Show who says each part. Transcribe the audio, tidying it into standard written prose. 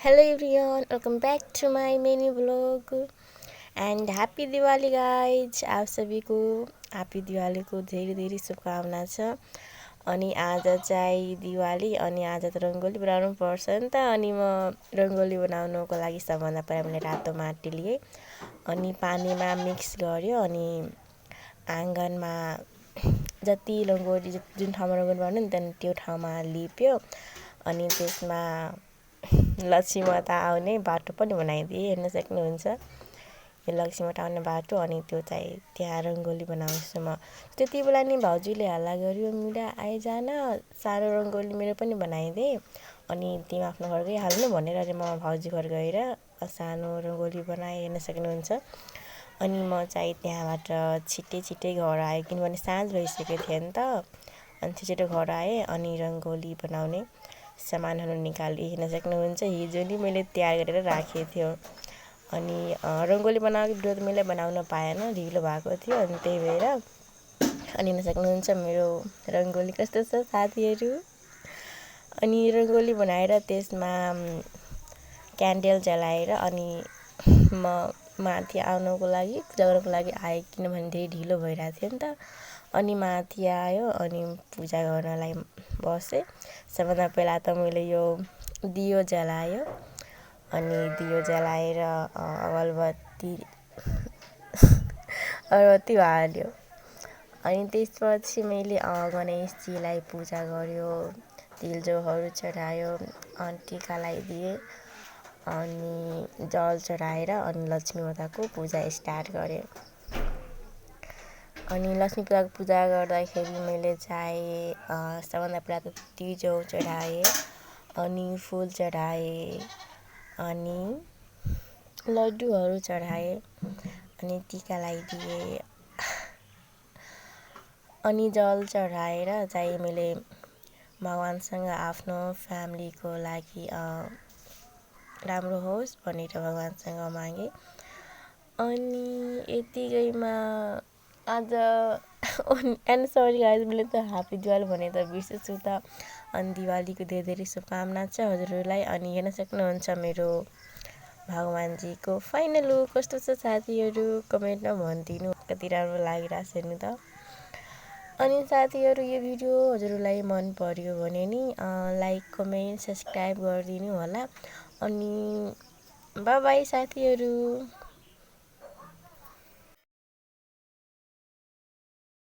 Speaker 1: Hello everyone, welcome back to my mini vlog and happy Diwali guys. आप सभी को happy Diwali को धेरै धेरै शुभकामना छ। अनि आज चाहिँ दिवाली अनि आज त रङ्गोली बनाउनु पर्छ नि त। अनि म रङ्गोली बनाउनको लागि सबभन्दा पहिला मैले रातो माटी लिए अनि पानीमा मिक्स गर्यो अनि आँगनमा जति रङ्गोली जुन ठाउँमा रङ्गोली बनाउनु नि त्यहाँ त्यो ठाउँमा लिप्यो अनि त्यसमा लक्ष्मी माता आउने बाटो पनि बनाइदिए। हेर्न सक्नुहुन्छ यो लक्ष्मी माता आउने बाटो अनि त्यो चाहिँ त्यहाँ रङ्गोली बनाउँछु म। त्यति बेला नि भाउजूले हल्ला गर्यो, मिरा आइजान सानो रङ्गोली मेरो पनि बनाइदे अनि तिमी आफ्नो घर गइहाल्नु भनेर अनि म भाउजू घर गएर सानो रङ्गोली बनाएँ। हेर्न सक्नुहुन्छ। अनि म चाहिँ त्यहाँबाट छिट्टै घर आएँ किनभने साँझ भइसकेको थियो नि त। अनि छिटो घर आएँ अनि रङ्गोली बनाउने सामानहरू निकालेँ। हेर्न सक्नुहुन्छ हिजो नि मैले तयार गरेर राखेको थियो अनि रङ्गोली बनाएको भिडियो त मैले बनाउन पाएन, ढिलो भएको थियो अनि त्यही भएर। अनि हेर्न सक्नुहुन्छ मेरो रङ्गोली कस्तो छ साथीहरू। अनि रङ्गोली बनाएर त्यसमा क्यान्डल जलाएर अनि म माथि आउनको लागि पूजा गर्नको लागि आएँ किनभने धेरै ढिलो भइरहेको थियो नि त। अनि माथि आयो अनि पूजा गर्नलाई बसेँ। सबभन्दा पहिला त मैले यो दियो जलायो अनि दियो जलाएर अगरबत्ती हाल्यो अनि त्यसपछि मैले गणेशजीलाई पूजा गर्यो, तिलजौहरू चढायो अनि टिका लगाइदिएँ अनि जल चढाएर अनि लक्ष्मी माताको पूजा स्टार्ट गरेँ। अनि लक्ष्मी पूजाको पूजा गर्दाखेरि मैले चाहिँ सबभन्दा पहिला त तिलजौ चढाएँ अनि फुल चढाएँ अनि लड्डुहरू चढाएँ अनि टिका लगाइदिएँ अनि जल चढाएर चाहिँ मैले भगवानसँग आफ्नो फ्यामिलीको लागि राम्रो होस् भनेर भगवानसँग मागेँ। अनि यतिकैमा आज एन्ड सरी गाइज, मैले त ह्याप्पी दिवाली भने त बिर्सेछु त। अनि दिवालीको धेरै धेरै शुभकामना छ हजुरहरूलाई। अनि हेर्न सक्नुहुन्छ मेरो भगवानजीको फाइनल लुक कस्तो छ साथीहरू, कमेन्टमा भनिदिनु कति राम्रो लागिरहेछ हेर्नु त। अनि साथीहरू यो भिडियो हजुरहरूलाई मन पर्यो भने नि लाइक कमेन्ट सब्सक्राइब गरिदिनु होला। अनि बाई बाई साथीहरू।